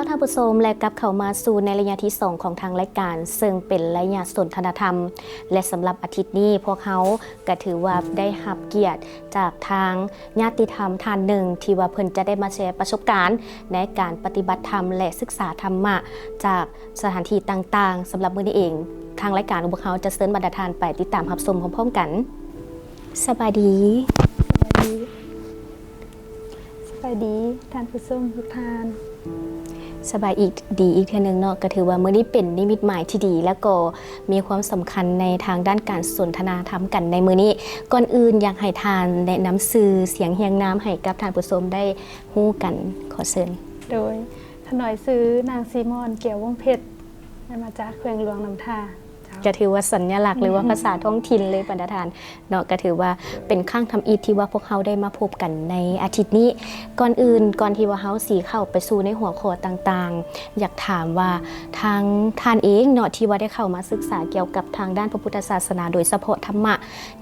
ທ່ານຜູ້ຊົມ ແລະ ກັບເຂົ້າມາສູ່ໃນໄລຍະທີສອງຂອງທາງລາຍການ ເຊິ່ງເປັນໄລຍະສົນທະນາທຳ ແລະ ສຳລັບອາທິດນີ້ ພວກເຮົາກໍຖືວ່າໄດ້ຮັບກຽດຈາກທາງຍາດຕິທຳທ່ານໜຶ່ງ ທີ່ວ່າເພິ່ນຈະໄດ້ມາແຊປະສົບການໃນການປະຕິບັດທຳ ແລະ ສຶກສາທຳມະຈາກສະຖານທີ່ຕ່າງໆ. ສຳລັບມື້ນີ້ເອງ ທາງລາຍການຂອງພວກເຮົາຈະເຊີນບັນດາທ່ານໄປຕິດຕາມຮັບຊົມພ້ອມໆກັນ. ສະບາຍດີ. ສະບາຍດີ. ສະບາຍດີທ່ານຜູ້ຊົມທຸກທ່ານ. ສະບາຍອີກ ດີອີກເທື່ອໜຶ່ງເນາະ, ກໍຖືວ່າມື້ນີ້ເປັນນິມິດໝາຍທີ່ດີ ແລ້ວກໍມີຄວາມສຳຄັນໃນທາງດ້ານການສົນທະນາທຳກັນໃນມື້ນີ້. ກ່ອນອື່ນຢາກໃຫ້ທ່ານແນະນຳຊື່ສຽງຮຽງນາມໃຫ້ກັບທ່ານຜູ້ຊົມໄດ້ຮູ້ກັນ, ຂໍເຊີນ. ໂດຍ ຂ້ານ້ອຍຊື່ນາງສີມອນ ແກ້ວວົງເພັດ ມາຈາກແຂວງຫຼວງນ້ຳທາ. ເຈົ້າ ກໍຖືວ່າສັນຍະລັກ ຫຼືວ່າພາສາທ້ອງຖິ່ນເລີຍບັນດາທ່ານເນາະ, ກໍຖືວ່າເປັນຄັ້ງທຳອິດທີ່ວ່າພວກເຮົາໄດ້ມາພົບກັນໃນອາທິດນີ້. ກ່ອນອື່ນ ກ່ອນທີ່ວ່າເຮົາຊິເຂົ້າໄປສູ່ໃນຫົວຂໍ້ຕ່າງໆ ຢາກຖາມວ່າທາງທ່ານເອງເນາະ ທີ່ວ່າໄດ້ເຂົ້າມາສຶກສາກ່ຽວກັບທາງດ້ານພະພຸດທະສາສະໜາ ໂດຍສະເພາະທຳມະ,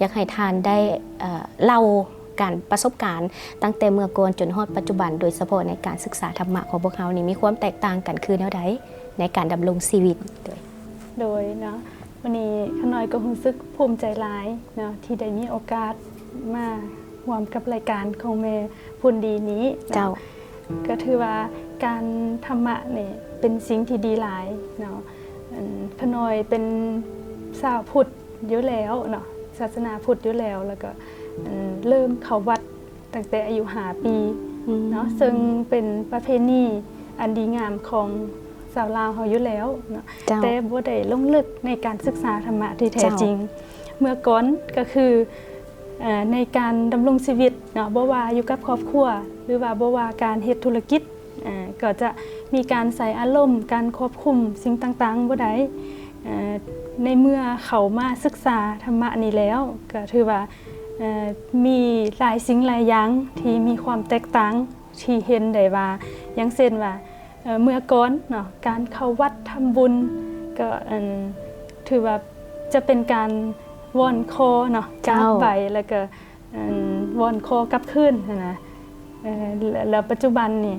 ຢາກໃຫ້ທ່ານໄດ້ ເອີ ເລົ່າການປະສົບການຕັ້ງແຕ່ເມື່ອກ່ອນຈົນຮອດປັດຈຸບັນ, ໂດຍສະເພາະໃນການສຶກສາທຳມະຂອງພວກເຮົານີ້ ມີຄວາມແຕກຕ່າງກັນຄືແນວໃດໃນການດຳລົງຊີວິດ? ໂດຍ ໂດຍເນາະ ວັນນີ້ຂ້ານ້ອຍກໍຮູ້ສຶກພູມໃຈຫຼາຍເນາະ ທີ່ໄດ້ມີໂອກາດມາຮ່ວມກັບລາຍການຂອງແມ່ພົນດີນີ້ເນາະ. ເຈົ້າ ກໍຖືວ່າການທຳມະນີ້ເປັນສິ່ງທີ່ດີຫຼາຍເນາະ. ອັນ ຂ້ານ້ອຍເປັນຊາວພຸດຢູ່ແລ້ວເນາະ, ສາສະໜາພຸດຢູ່ແລ້ວ ແລ້ວກໍ ອັນ ເລີ່ມເຂົ້າວັດ ຕັ້ງແຕ່ອາຍຸຫ້າປີ ອືມ ເນາະ, ເຊິ່ງເປັນປະເພນີອັນດີງາມຂອງຊາວລາວເຮົາຢູ່ແລ້ວເນາະ, ເຈົ້າ ແຕ່ບໍ່ໄດ້ລົງເລິກໃນການສຶກສາທຳມະທີ່ແທ້ຈິງ. ເຈົ້າ ເມື່ອກ່ອນກໍຄື ເອີ ໃນການດຳລົງຊີວິດເນາະ, ບໍ່ວ່າຢູ່ກັບຄອບຄົວ ຫຼືວ່າບໍ່ວ່າການເຮັດທຸລະກິດ ເອີ ກໍຈະມີການໃຊ້ອາລົມ, ການຄວບຄຸມສິ່ງຕ່າງໆບໍ່ໄດ້. ເອີ ໃນເມື່ອເຂົ້າມາສຶກສາທຳມະນີ້ແລ້ວ ກໍຖືວ່າ ເອີ ມີຫຼາຍສິ່ງຫຼາຍຢ່າງທີ່ມີຄວາມແຕກຕ່າງ ທີ່ເຫັນໄດ້ວ່າ ຢ່າງເຊັ່ນວ່າ ເອີ ເມື່ອກ່ອນເນາະ ການເຂົ້າວັດທຳບຸນ ກໍ ອັນ ຖືວ່າຈະເປັນການວອນຄໍເນາະ, ເຈົ້າ ກາບໄຫວ້ ແລ້ວກໍ ອັນ ວອນຄໍກັບຄືນຫັ້ນນະ. ເອີ ແລ້ວ ແລ້ວປັດຈຸບັນນີ້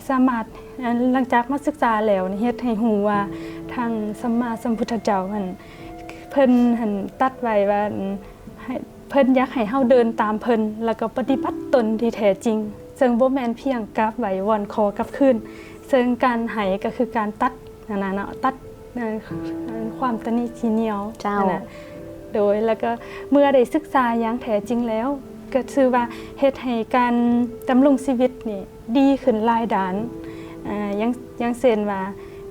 ສາມາດ ອັນ ຫຼັງຈາກມາສຶກສາແລ້ວນີ້ ເຮັດໃຫ້ຮູ້ວ່າທາງສຳມາສຳພຸດທະເຈົ້າຫັ້ນ ເພິ່ນຫັ້ນຕັດໄວ້ວ່າ ອັນ ໃຫ້ ເພິ່ນຢາກໃຫ້ເຮົາເດີນຕາມເພິ່ນ ແລ້ວກໍປະຕິບັດຕົນທີ່ແທ້ຈິງ, ເຊິ່ງບໍ່ແມ່ນພຽງກາບໄຫວ້ວອນຄໍກັບຄືນ, ເຊິ່ງການໄຫກໍຄືການຕັດ ນັ້ນນະເນາະ ຕັດ ເອີ ຄວາມຕະໜິທີໜຽວ ເຈົ້າ ນັ້ນນະ. ໂດຍ ແລ້ວກໍເມື່ອໄດ້ສຶກສາຢ່າງແທ້ຈິງແລ້ວ ກໍຖືວ່າເຮັດໃຫ້ການດຳລົງຊີວິດນີ້ດີຂຶ້ນຫຼາຍດ້ານ. ເອີ ຢ່າງ ຢ່າງເຊັ່ນວ່າ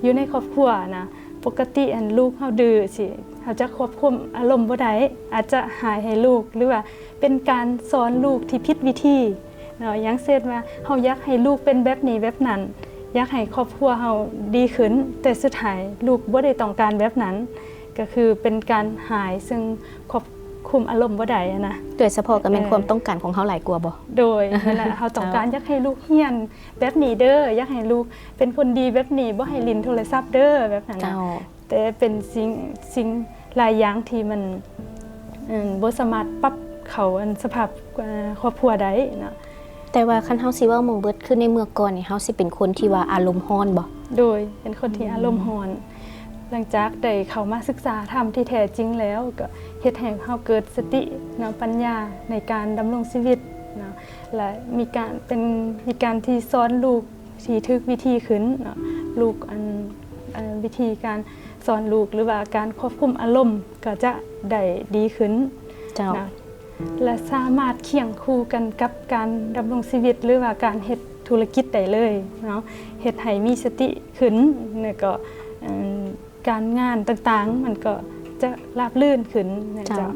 ຢູ່ໃນຄອບຄົວນະ ປົກກະຕິ ອັນ ລູກເຮົາດື້ຊິ ເຮົາຈະຄວບຄຸມອາລົມບໍ່ໄດ້ ອາດຈະຮ້າຍໃຫ້ລູກ ຫຼືວ່າເປັນການສອນລູກທີ່ຜິດວິທີເນາະ. ຢ່າງເຊັ່ນວ່າ ເຮົາຢາກໃຫ້ລູກເປັນແບບນີ້ແບບນັ້ນ ຢາກໃຫ້ຄອບຄົວເຮົາດີຂຶ້ນ ແຕ່ສຸດທ້າຍລູກບໍ່ໄດ້ຕ້ອງການແບບນັ້ນ ກໍຄືເປັນການຮ້າຍ ເຊິ່ງຄວບຄຸມອາລົມບໍ່ໄດ້ຫັ້ນນະ. ໂດຍສະເພາະກໍແມ່ນ ເອີ ຄວາມຕ້ອງການຂອງເຮົາຫຼາຍກວ່າບໍ່? ໂດຍ ນັ້ນແຫຼະ ເຮົາຕ້ອງການ ເຈົ້າ ຢາກໃຫ້ລູກຮຽນແບບນີ້ເດີ ຢາກໃຫ້ລູກເປັນຄົນດີແບບນີ້ ບໍ່ໃຫ້ຫຼິ້ນໂທລະສັບເດີ ແບບນັ້ນນະ. ເຈົ້າ ແຕ່ເປັນສິ່ງ ສິ່ງຫຼາຍຢ່າງທີ່ມັນ ເອີ ບໍ່ສາມາດປັບເຂົ້າ ອັນ ສະພາບ ເອີ ຄອບຄົວໄດ້ເນາະ. ແຕ່ວ່າຄັນເຮົາຊິເວົ້າໝົງເບິດ ຄືໃນເມື່ອກ່ອນນີ້ ເຮົາຊິເປັນຄົນທີ່ວ່າອາລົມຮ້ອນບໍ່? ໂດຍ ເປັນຄົນທີ່ ອືມ ອາລົມຮ້ອນ. ຫຼັງຈາກໄດ້ເຂົ້າມາສຶກສາທຳທີ່ແທ້ຈິງແລ້ວ ກໍເຮັດໃຫ້ເຮົາເກີດສະຕິເນາະ ປັນຍາໃນການດຳລົງຊີວິດເນາະ ແລະ ມີການ ເປັນ ມີການທີ່ສອນລູກ ທີ່ຖືກວິທີຂຶ້ນເນາະ ລູກ ອັນ ເອີ ວິທີການສອນລູກ ຫຼືວ່າການຄວບຄຸມອາລົມກໍຈະໄດ້ດີຂຶ້ນ ເຈົ້າ ນະ ແລະ ສາມາດຄຽງຄູ່ກັນກັບການດຳລົງຊີວິດ ຫຼືວ່າການເຮັດທຸລະກິດໄດ້ເລີຍເນາະ ເຮັດໃຫ້ມີສະຕິຂຶ້ນ ແລ້ວກໍ ເອີ ການງານຕ່າງໆ ມັນກໍຈະລາບລື່ນຂຶ້ນນະ ເຈົ້າ ເຈົ້າ.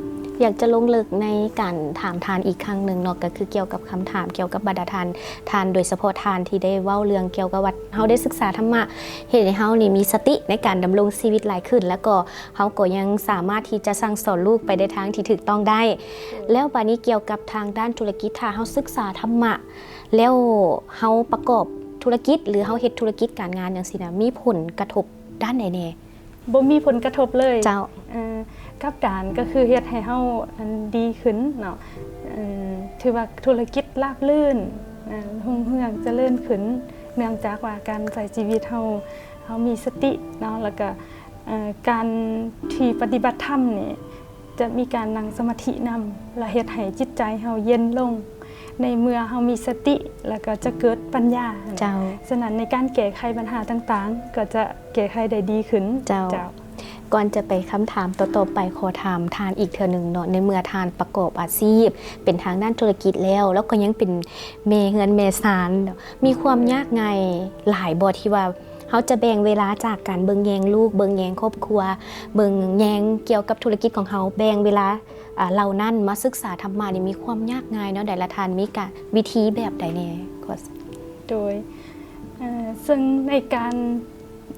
ຢາກຈະລົງເລິກໃນການຖາມທ່ານອີກຄັ້ງໜຶ່ງເນາະ ກໍຄືກ່ຽວກັບຄຳຖາມກ່ຽວກັບບັນດາທ່ານ ທ່ານ ໂດຍສະເພາະທ່ານທີ່ໄດ້ເວົ້າເລື່ອງກ່ຽວກັບວ່າ ເຮົາໄດ້ສຶກສາທຳມະ ເຮັດໃຫ້ເຮົານີ້ມີສະຕິໃນການດຳລົງຊີວິດຫຼາຍຂຶ້ນ ແລ້ວກໍເຮົາກໍຍັງສາມາດທີ່ຈະສັ່ງສອນລູກໄປໃນທາງທີ່ຖືກຕ້ອງໄດ້. ແລ້ວບາດນີ້ກ່ຽວກັບທາງດ້ານທຸລະກິດ ຖ້າເຮົາສຶກສາທຳມະ ແລ້ວເຮົາປະກອບທຸລະກິດ ຫຼື ເຮົາເຮັດທຸລະກິດການງານຈັ່ງຊີ້ນະ ມີຜົນກະທົບ ດ້ານໃດແດ່? ບໍ່ມີຜົນກະທົບເລີຍ. ເຈົ້າ. ເອີ ກັບກັນກໍຄືເຮັດໃຫ້ເຮົາ ອັນ ດີຂຶ້ນເນາະ ເອີ ຖືວ່າທຸລະກິດລາບລື່ນ ເອີ ຮຸ່ງເຮືອງຈະເລີນຂຶ້ນ ເນື່ອງຈາກວ່າການໃຊ້ຊີວິດເຮົາ ເຮົາມີສະຕິເນາະ ແລ້ວກະ ເອີ ການທີ່ປະຕິບັດທຳນີ້ ຈະມີການນັ່ງສະມາທິນຳ ແລະ ເຮັດໃຫ້ຈິດໃຈເຮົາເຢັນລົງ ໃນເມື່ອເຮົາມີສະຕິ ແລ້ວກໍຈະເກີດປັນຍາ. ເຈົ້າ. ສະນັ້ນໃນການແກ້ໄຂບັນຫາຕ່າງໆ ກໍຈະແກ້ໄຂໄດ້ດີຂຶ້ນ. ເຈົ້າ. ເຈົ້າ. ກ່ອນຈະໄປຄຳຖາມຕໍ່ໆໄປ ຂໍຖາມທ່ານອີກເທື່ອໜຶ່ງເນາະ ໃນເມື່ອທ່ານປະກອບອາຊີບເປັນທາງດ້ານທຸລະກິດແລ້ວ ແລ້ວກໍຍັງເປັນແມ່ເຮືອນແມ່ຊານເນາະ ມີຄວາມຍາກງ່າຍຫຼາຍບໍ່ ທີ່ວ່າ ເຮົາຈະແບ່ງເວລາຈາກການເບິ່ງແຍງລູກ ເບິ່ງແຍງຄອບຄົວ ເບິ່ງແຍງກ່ຽວກັບທຸລະກິດຂອງເຮົາ ແບ່ງເວລາ ອາ ເຫຼົ່ານັ້ນມາສຶກສາທຳມະນີ້ ມີຄວາມຍາກງ່າຍແນວໃດ ແລະ ທ່ານມີການ ວິທີແບບໃດແດ່? ໂດຍ ເອີ ເຊິ່ງໃນການ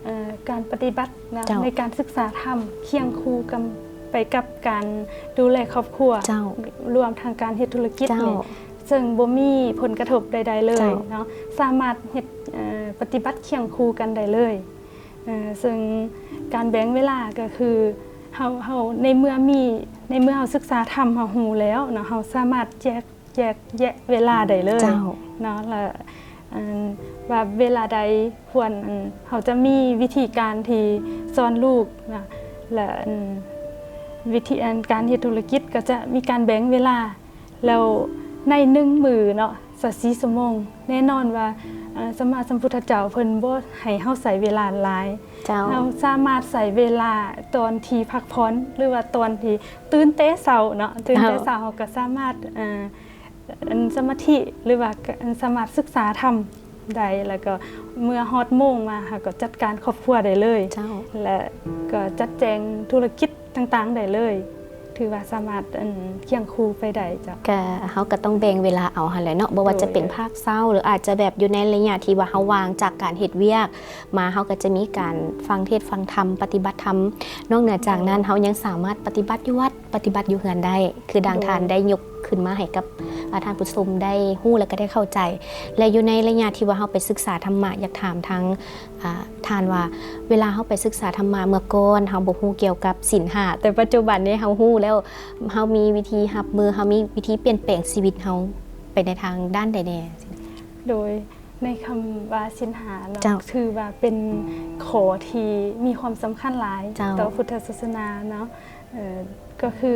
ເອີ ການປະຕິບັດນະ ເຈົ້າ ໃນການສຶກສາທຳ ຄຽງຄູ່ກັນໄປກັບການດູແລຄອບຄົວ ເຈົ້າ ລວມທັງການເຮັດທຸລະກິດ ເຈົ້າ ນີ້ ເຊິ່ງບໍ່ມີຜົນກະທົບໃດໆເລີຍ ເຈົ້າ ເນາະ ສາມາດເຮັດ ເອີ ປະຕິບັດຄຽງຄູ່ກັນໄດ້ເລີຍ. ເອີ ເຊິ່ງການແບ່ງເວລາກໍຄື ເຮົາ ເຮົາ ໃນເມື່ອມີ ໃນເມື່ອເຮົາສຶກສາທຳ ເຮົາຮູ້ແລ້ວເນາະ ເຮົາສາມາດແຈກ ແຈກແຍະເວລາໄດ້ເລີຍ ເຈົ້າ ເນາະ ແລະ ອັນ ວ່າເວລາໃດຄວນ ອັນ ເຮົາຈະມີວິທີການທີ່ສອນລູກນະ ແລະ ອັນ ວິທີ ອັນ ການເຮັດທຸລະກິດກໍຈະມີການແບ່ງເວລາ ແລ້ວໃນໜຶ່ງມື້ເນາະ ຊາວສີ່ຊົ່ວໂມງ ແນ່ນອນວ່າ ເອີ ສຳມາສຳພຸດທະເຈົ້າເພິ່ນບໍ່ໃຫ້ເຮົາໃຊ້ເວລາຫຼາຍ ເຈົ້າ ເຮົາສາມາດໃຊ້ເວລາຕອນທີ່ພັກຜ່ອນ ຫຼືວ່າຕອນທີ່ຕື່ນແຕ່ເຊົ້າເນາະ ຕື່ນແຕ່ເຊົ້າ ເຮົາກໍສາມາດ ເອີ ອັນ ສະມາທິ ຫຼືວ່າ ອັນ ສາມາດສຶກສາທຳໄດ້ ແລ້ວກໍເມື່ອຮອດໂມງມາ ເຮົາກໍຈັດການຄອບຄົວໄດ້ເລີຍ ເຈົ້າ ແລະ ກໍຈັດແຈງທຸລະກິດຕ່າງໆໄດ້ເລີຍ ຖືວ່າສາມາດ ອັນ ຄຽງຄູ່ໄປໄດ້ເຈົ້າ. ກະ ເຮົາກໍຕ້ອງແບ່ງເວລາເອົາຫັ້ນແຫຼະເນາະ ບໍ່ວ່າຈະເປັນ ໂດຍ ພາກເຊົ້າ ຫຼືອາດຈະແບບຢູ່ໃນໄລຍະທີ່ວ່າເຮົາວ່າງຈາກການເຮັດວຽກມາ ເຮົາກໍຈະມີການຟັງເທດຟັງທຳ ປະຕິບັດທຳ. ນອກເໜືອຈາກນັ້ນ ໂດຍ ເຮົາຍັງສາມາດປະຕິບັດຢູ່ວັດ ປະຕິບັດຢູ່ເຮືອນໄດ້ ຄືດັ່ງ ໂດຍ ທ່ານໄດ້ຍົກຂຶ້ນມາໃຫ້ກັບ ອາ ທ່ານຜູ້ຊົມໄດ້ຮູ້ ແລະ ກໍໄດ້ເຂົ້າໃຈ. ແລະ ຢູ່ໃນໄລຍະທີ່ວ່າເຮົາໄປສຶກສາທຳມະ ຢາກຖາມທາງ ອາ ທ່ານວ່າ ເວລາເຮົາໄປສຶກສາທຳມະເມື່ອກ່ອນ ເຮົາບໍ່ຮູ້ກ່ຽວກັບສິນຫ້າ ແຕ່ປັດຈຸບັນນີ້ເຮົາຮູ້ແລ້ວ ເຮົາມີວິທີຮັບມື ເຮົາມີວິທີປ່ຽນແປງຊີວິດເຮົາໄປໃນທາງດ້ານໃດແດ່? ໂດຍ ໃນຄຳວ່າສິນຫ້າເນາະ ເຈົ້າ ຖືວ່າເປັນຂໍ້ທີ່ມີຄວາມສຳຄັນຫຼາຍ ເຈົ້າ ຕໍ່ພຸດທະສາສະໜາເນາະ ເອີ ກໍຄື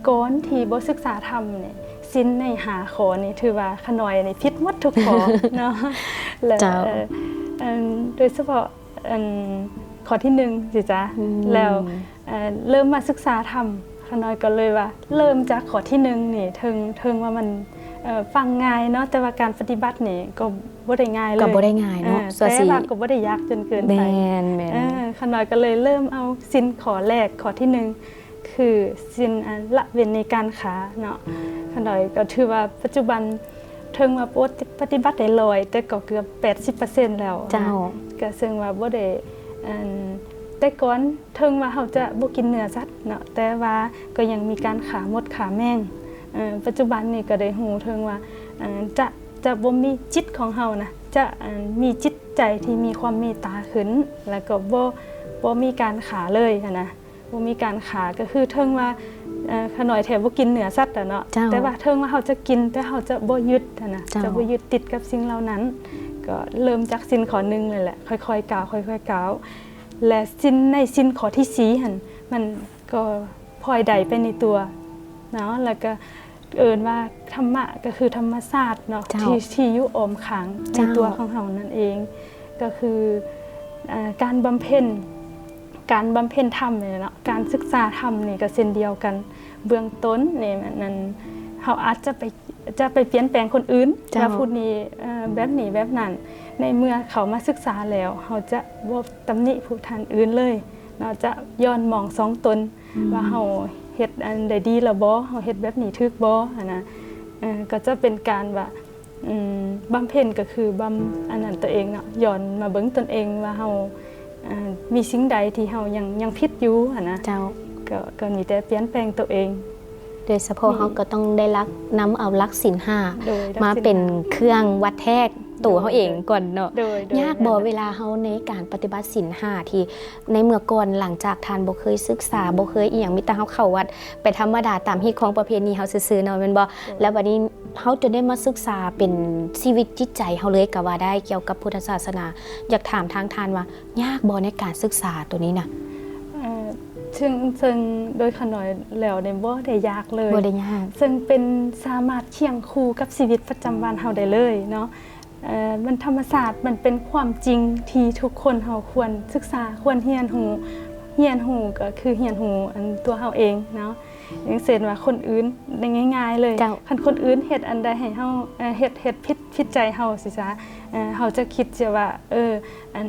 ກ່ອນທີ່ບໍ່ສຶກສາທຳນີ້ ສິນໃນຫ້າຂໍ້ນີ້ ຖືວ່າຂະນ້ອຍນີ້ຜິດໝົດທຸກຂໍ້ເນາະ ແລະ ເຈົ້າ ເອີ ອັນ ໂດຍສະເພາະ ອັນ ຂໍ້ທີໜຶ່ງຊີ້ຈ້າ ອືມ ແລ້ວ ເອີ ເລີ່ມມາສຶກສາທຳ ຂະນ້ອຍກໍເລີຍວ່າ ເລີ່ມຈາກຂໍ້ທີໜຶ່ງນີ້ ເຖິງ ເຖິງວ່າມັນ ເອີ ຟັງງ່າຍເນາະ ແຕ່ວ່າການປະຕິບັດນີ້ກໍບໍ່ໄດ້ງ່າຍເລີຍ ກໍບໍ່ໄດ້ງ່າຍເນາະ ເອີ ແຕ່ວ່າກໍບໍ່ໄດ້ຍາກຈົນເກີນໄປ ແມ່ນໆ ເອີ ຂະນ້ອຍກໍເລີຍເລີ່ມເອົາສິນຂໍ້ແລກ ຂໍ້ທີໜຶ່ງ ຄືສິນ ອັນ ລະເວັ້ນໃນການຂ້າເນາະ ຂະນ້ອຍກໍຖືວ່າປັດຈຸບັນ ເຖິງວ່າບໍ່ປະຕິບັດໄດ້ຮ້ອຍ ແຕ່ກໍເກືອບແປດສິບເປີເຊັນແລ້ວ ເຈົ້າ ນະ ກໍເຊິ່ງວ່າບໍ່ໄດ້ ອັນ ແຕ່ກ່ອນ ເຖິງວ່າເຮົາຈະບໍ່ກິນເນື້ອສັດເນາະ ແຕ່ວ່າກໍຍັງມີການຂ້າມົດຂ້າແມງ ເອີ ປັດຈຸບັນນີ້ກໍໄດ້ຮູ້ເຖິງວ່າ ເອີ ຈະ ຈະບໍ່ມີຈິດຂອງເຮົານະ ຈະ ອັນ ມີຈິດໃຈທີ່ມີຄວາມເມດຕາຂຶ້ນ ແລ້ວກໍບໍ່ ບໍ່ມີການຂ້າເລີຍຫັ້ນນະ ບໍ່ມີການຂ້າ ກໍຄືເຖິງວ່າ ເອີ ຂະນ້ອຍແທບບໍ່ກິນເນື້ອສັດແລ້ວເນາະ ເຈົ້າ ແຕ່ວ່າເຖິງວ່າເຮົາຈະກິນ ແຕ່ເຮົາຈະບໍ່ຍຶດຫັ້ນນະ ເຈົ້າ ຈະບໍ່ຍຶດຕິດກັບສິ່ງເຫຼົ່ານັ້ນ ກໍເລີ່ມຈາກສິນຂໍ້ໜຶ່ງນັ້ນແຫຼະ ຄ່ອຍໆກ້າວ ຄ່ອຍໆກ້າວ ແລະ ສິນໃນສິນຂໍ້ທີສີ່ຫັ້ນ ມັນກໍພອຍໄດ້ໄປໃນຕົວເນາະ ແລ້ວກໍເອີ້ນວ່າທຳມະ ກໍຄືທຳມະຊາດເນາະ ເຈົ້າ ທີ່ ທີ່ຢູ່ອ້ອມຂ້າງໃນ ເຈົ້າ ຕົວຂອງເຮົານັ້ນເອງ ກໍຄື ເອີ ການບຳເພັນ ການບຳເພັນທຳນີ້ແຫຼະເນາະ ການສຶກສາທຳນີ້ກໍເຊັ່ນດຽວກັນ ເບື້ອງຕົ້ນນີ້ ອັນ ເຮົາອາດຈະໄປ ຈະໄປປ່ຽນແປງຄົນອື່ນ ເຈົ້າ ວ່າຜູ້ນີ້ ເອີ ແບບນີ້ແບບນັ້ນ ໃນເມື່ອເຂົາມາສຶກສາແລ້ວ ເຮົາຈະບໍ່ຕຳໜິຜູ້ທ່ານອື່ນເລີຍເນາະ ຈະຍ້ອນມອງສ່ອງຕົນ ອືມ ວ່າເຮົາເຮັດອັນໃດດີແລ້ວບໍ່ ເຮົາເຮັດແບບນີ້ຖືກບໍ່ຫັ້ນນະ ເອີ ກໍຈະເປັນການວ່າ ອືມ ບຳເພັນກໍຄືບຳ ອັນນັ້ນຕົວເອງເນາະ ຍ້ອນມາເບິ່ງຕົນເອງວ່າເຮົາ ເອີ ມີສິ່ງໃດທີ່ເຮົາຍັງ ຍັງຜິດຢູ່ຫັ້ນນະ ເຈົ້າ ກໍ ກໍມີແຕ່ປ່ຽນແປງຕົວເອງ ໂດຍສະເພາະ ນີ້ ເຮົາກໍຕ້ອງໄດ້ຫຼັກ ນຳເອົາຫຼັກສິນຫ້າ ໂດຍ ມາເປັນເຄື່ອງວັດແທກ ໂຕເຮົາເອງກ່ອນເນາະ. ໂດຍ ໂດຍ ຍາກບໍ່ເວລາເຮົາໃນການປະຕິບັດສິນຫ້າ ທີ່ໃນເມື່ອກ່ອນ ຫຼັງຈາກທ່ານບໍ່ເຄີຍສຶກສາ ບໍ່ເຄີຍອີ່ຫຍັງ ມີແຕ່ເຮົາເຂົ້າວັດໄປທຳມະດາຕາມຮີດຄອງປະເພນີເຮົາຊື່ໆເນາະ ແມ່ນບໍ່? ແລ້ວບັດນີ້ເຮົາຈົນໄດ້ມາສຶກສາເປັນຊີວິດຈິດໃຈເຮົາເລີຍກໍວ່າໄດ້ ກ່ຽວກັບພຸດທະສາສະໜາ. ຢາກຖາມທາງທ່ານວ່າ ຍາກບໍ່ໃນການສຶກສາໂຕນີ້ນະ? ເອີ ເຊິ່ງ ເຊິ່ງໂດຍຂ້ານ້ອຍແລ້ວນີ້ບໍ່ໄດ້ຍາກເລີຍ ບໍ່ໄດ້ຍາກ ເຊິ່ງເປັນ ສາມາດຄຽງຄູ່ກັບຊີວິດປະຈຳວັນເຮົາໄດ້ເລີຍເນາະ. ເອີ ມັນທຳມະຊາດ ມັນເປັນຄວາມຈິງທີ່ທຸກຄົນເຮົາຄວນສຶກສາ ຄວນຮຽນຮູ້. ຮຽນຮູ້ກໍຄືຮຽນຮູ້ອັນຕົວເຮົາເອງເນາະ. ຢ່າງເຊັ່ນວ່າຄົນອື່ນ ໄດ້ງ່າຍໆເລີຍ ເຈົ້າ ຄັນຄົນອື່ນເຮັດອັນໃດໃຫ້ເຮົາ ເອີ ເຮັດ ເຮັດຜິດ ຜິດໃຈເຮົາຊີ້ຊະ ເອີ ເຮົາຈະຄິດເສຍວ່າ ເອີ ອັນ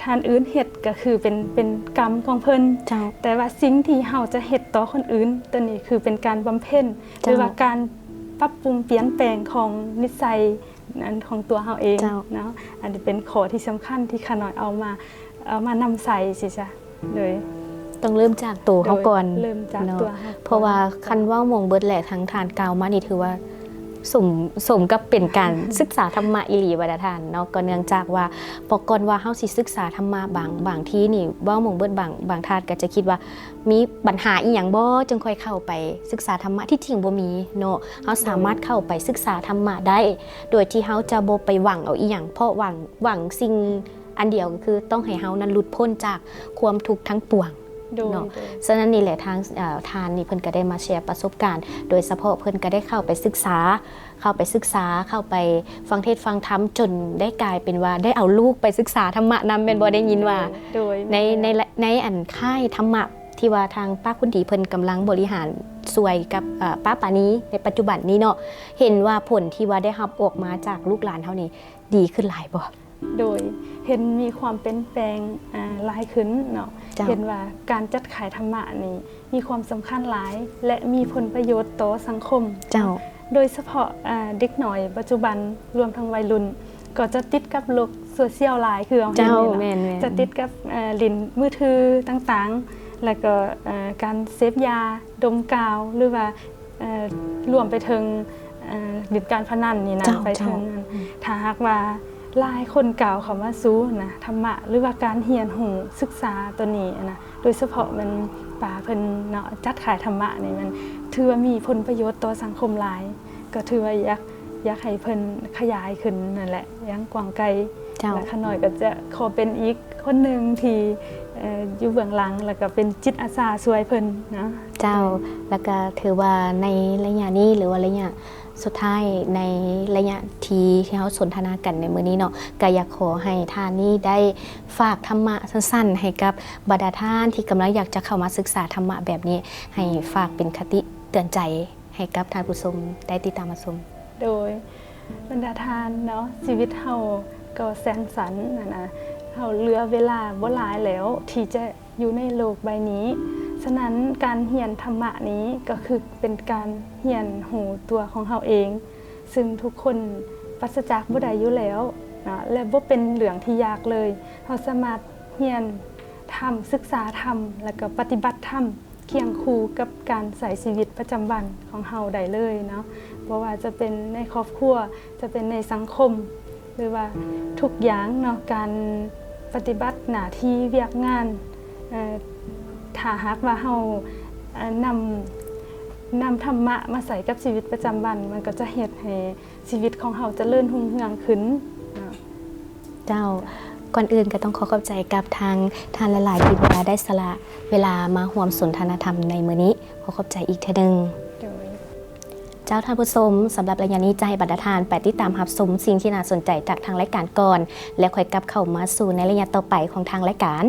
ທ່ານອື່ນເຮັດກໍຄືເປັນ ເປັນກຳຂອງເພິ່ນ ເຈົ້າ ແຕ່ວ່າສິ່ງທີ່ເຮົາຈະເຮັດຕໍ່ຄົນອື່ນ ໂຕນີ້ຄືເປັນການບຳເພັນ ເຈົ້າ ຫຼືວ່າການປັບປຸງປ່ຽນແປງຂອງນິໄສ ອັນຂອງຕົວເຮົາເອງ ເຈົ້າ ເນາະ. ອັນນີ້ເປັນຂໍ້ທີ່ສຳຄັນທີ່ຂ້ານ້ອຍເອົາມາ ເອົາມານຳໃຊ້ຊີ້ຊະ. ໂດຍ ຕ້ອງເລີ່ມຈາກໂຕເຮົາກ່ອນ ໂດຍ ເລີ່ມຈາກ ເນາະ ຕົວເຮົາ ເພາະວ່າ ເຈົ້າ ຄັນເວົ້າໝົງເບິດແຫຼະ ທາງທ່ານກ່າວມານີ້ ຖືວ່າ ສົມ ສົມກັບເປັນການສຶກສາທຳມະອີ່ຫຼີ ບັນດາທ່ານເນາະ. ກໍເນື່ອງຈາກວ່າ ເພາະກ່ອນວ່າເຮົາຊິສຶກສາທຳມະ ບາງ ບາງທີນີ້ ເວົ້າໝົງເບິດ ບາງ ບາງທ່ານກໍຈະຄິດວ່າ ມີບັນຫາອີ່ຫຍັງບໍ່ ຈຶ່ງຄ່ອຍເຂົ້າໄປສຶກສາທຳມະ? ທີ່ຈິງບໍ່ມີເນາະ. ເຮົາສາມາດເຂົ້າໄປສຶກສາທຳມະໄດ້ ໂດຍທີ່ເຮົາຈະບໍ່ໄປຫວັງເອົາອີ່ຫຍັງ ເພາະຫວັງ ຫວັງສິ່ງອັນດຽວ ກໍຄືຕ້ອງໃຫ້ເຮົານັ້ນຫຼຸດພົ້ນຈາກຄວາມທຸກທັງປວງ ໂດຍ ເນາະ. ໂດຍ ສະນັ້ນນີ້ແຫຼະ ທາງ ເອີ ທ່ານນີ້ເພິ່ນກໍໄດ້ມາແຊປະສົບການ ໂດຍສະເພາະເພິ່ນກໍໄດ້ເຂົ້າໄປສຶກສາ ເຂົ້າໄປສຶກສາ ເຂົ້າໄປຟັງເທດຟັງທຳ ຈົນໄດ້ກາຍເປັນວ່າໄດ້ເອົາລູກໄປສຶກສາທຳມະນຳ ແມ່ນບໍ່? ໄດ້ຍິນວ່າ ໂດຍ ໃນ ໂດຍ ໃນ ໃນອັນຄ້າຍທຳມະທີ່ວ່າທາງປ້າຄຸນດີເພິ່ນກຳລັງບໍລິຫານຊ່ວຍກັບ ເອີ ປ້າປານີໃນປັດຈຸບັນນີ້ເນາະ ເຫັນວ່າຜົນທີ່ວ່າໄດ້ຮັບອອກມາຈາກລູກຫຼານເຮົານີ້ດີຂຶ້ນຫຼາຍບໍ່? ໂດຍ ເຫັນມີຄວາມປ່ຽນແປງ ອາ ຫຼາຍຂຶ້ນເນາະ. ເຈົ້າ ເຫັນວ່າການຈັດຂາຍທຳມະນີ້ມີຄວາມສຳຄັນຫຼາຍ ແລະ ມີຜົນປະໂຫຍດຕໍ່ສັງຄົມ. ເຈົ້າ ໂດຍສະເພາະ ອາ ເດັກນ້ອຍປັດຈຸບັນ ລວມທັງໄວລຸ້ນ ກໍຈະຕິດກັບໂລກໂຊຊຽວຫຼາຍ ຄືເຮົາເຫັນນີ້ນະ. ເຈົ້າ ແມ່ນໆ ຈະຕິດກັບ ອາ ຫຼິ້ນມືຖືຕ່າງໆ ແລ້ວກໍ ອາ ການເສບຢາ ດົມກາວ ຫຼືວ່າ ເອີ ລວມໄປເຖິງ ເອີ ຫຼິ້ນການພະນັນນີ້ນະ ເຈົ້າ ໄປເຖິງ ເຈົ້າ ອັນ ຖ້າຫາກວ່າຫຼາຍຄົນກ້າວເຂົ້າມາສູ່ນະ ທຳມະ ຫຼືວ່າການຮຽນຮູ້ສຶກສາໂຕນີ້ນະ ໂດຍສະເພາະແມ່ນປ້າເພິ່ນເນາະ ຈັດຂາຍທຳມະນີ້ ມັນຖືວ່າມີຜົນປະໂຫຍດຕໍ່ສັງຄົມຫຼາຍ ກໍຖືວ່າຢາກ ຢາກໃຫ້ເພິ່ນຂະຫຍາຍຂຶ້ນນັ້ນແຫຼະ ຢ່າງກວ້າງໄກ. ເຈົ້າ ແລະ ຂ້ານ້ອຍກໍຈະຂໍເປັນອີກຄົນໜຶ່ງທີ່ ເອີ ຢູ່ເບື້ອງຫຼັງ ແລ້ວກໍເປັນຈິດອາສາຊ່ວຍເພິ່ນເນາະ. ເຈົ້າ ໂດຍ ແລ້ວກໍຖືວ່າໃນໄລຍະນີ້ ຫຼືວ່າໄລຍະສຸດທ້າຍ ໃນໄລຍະທີ່ ທີ່ເຮົາສົນທະນາກັນໃນມື້ນີ້ເນາະ ກໍຢາກຂໍໃຫ້ທ່ານນີ້ໄດ້ຝາກທຳມະສັ້ນໆ ໃຫ້ກັບບັນດາທ່ານທີ່ກຳລັງຢາກຈະເຂົ້າມາສຶກສາທຳມະແບບນີ້ ໃຫ້ຝາກເປັນຄະຕິເຕືອນໃຈໃຫ້ກັບທ່ານຜູ້ຊົມໄດ້ຕິດຕາມຮັບຊົມ. ໂດຍ ບັນດາທ່ານເນາະ ຊີວິດເຮົາກໍແສນສັ້ນຫັ້ນນະ ເຮົາເຫຼືອເວລາບໍ່ຫຼາຍແລ້ວທີ່ຈະຢູ່ໃນໂລກໃບນີ້. ສະນັ້ນ ການຮຽນທຳມະນີ້ກໍຄືເປັນການຮຽນຮູ້ຕົວຂອງເຮົາເອງ ຊຶ່ງທຸກຄົນປາສະຈາກບໍ່ໄດ້ຢູ່ແລ້ວເນາະ ແລະ ບໍ່ເປັນເລື່ອງທີ່ຍາກເລີຍ. ເຮົາສາມາດຮຽນທຳ, ສຶກສາທຳ ແລະ ກໍປະຕິບັດທຳ ຄຽງຄູ່ກັບການໃຊ້ຊີວິດປະຈຳວັນຂອງເຮົາໄດ້ເລີຍເນາະ ບໍ່ວ່າຈະເປັນໃນຄອບຄົວ, ຈະເປັນໃນສັງຄົມ ຫຼືວ່າທຸກຢ່າງເນາະ ການປະຕິບັດໜ້າທີ່ວຽກງານ ເອີ ຖ້າຫາກວ່າເຮົາ ເອີ ນຳ ນຳທຳມະມາໃຊ້ກັບຊີວິດປະຈຳວັນ ມັນກໍຈະເຮັດໃຫ້ຊີວິດຂອງເຮົາຈະເລີນຮຸ່ງເຮືອງຂຶ້ນເນາະ. ເຈົ້າ ກ່ອນອື່ນກໍຕ້ອງຂໍຂອບໃຈກັບທາງທ່ານຫຼາຍໆ ທີ່ວ່າໄດ້ສະຫຼະເວລາມາຮ່ວມສົນທະນາທຳໃນມື້ນີ້. ຂໍຂອບໃຈອີກເທື່ອໜຶ່ງ. ໂດຍ ເຈົ້າ ທ່ານຜູ້ຊົມ, ສຳລັບໄລຍະນີ້ຈະໃຫ້ບັນດາທ່ານໄປຕິດຕາມຮັບຊົມສິ່ງທີ່ໜ້າສົນໃຈຈາກທາງລາຍການກ່ອນ ແລ້ວຄ່ອຍກັບເຂົ້າມາສູ່ໃນໄລຍະຕໍ່ໄປຂອງທາງລາຍການ.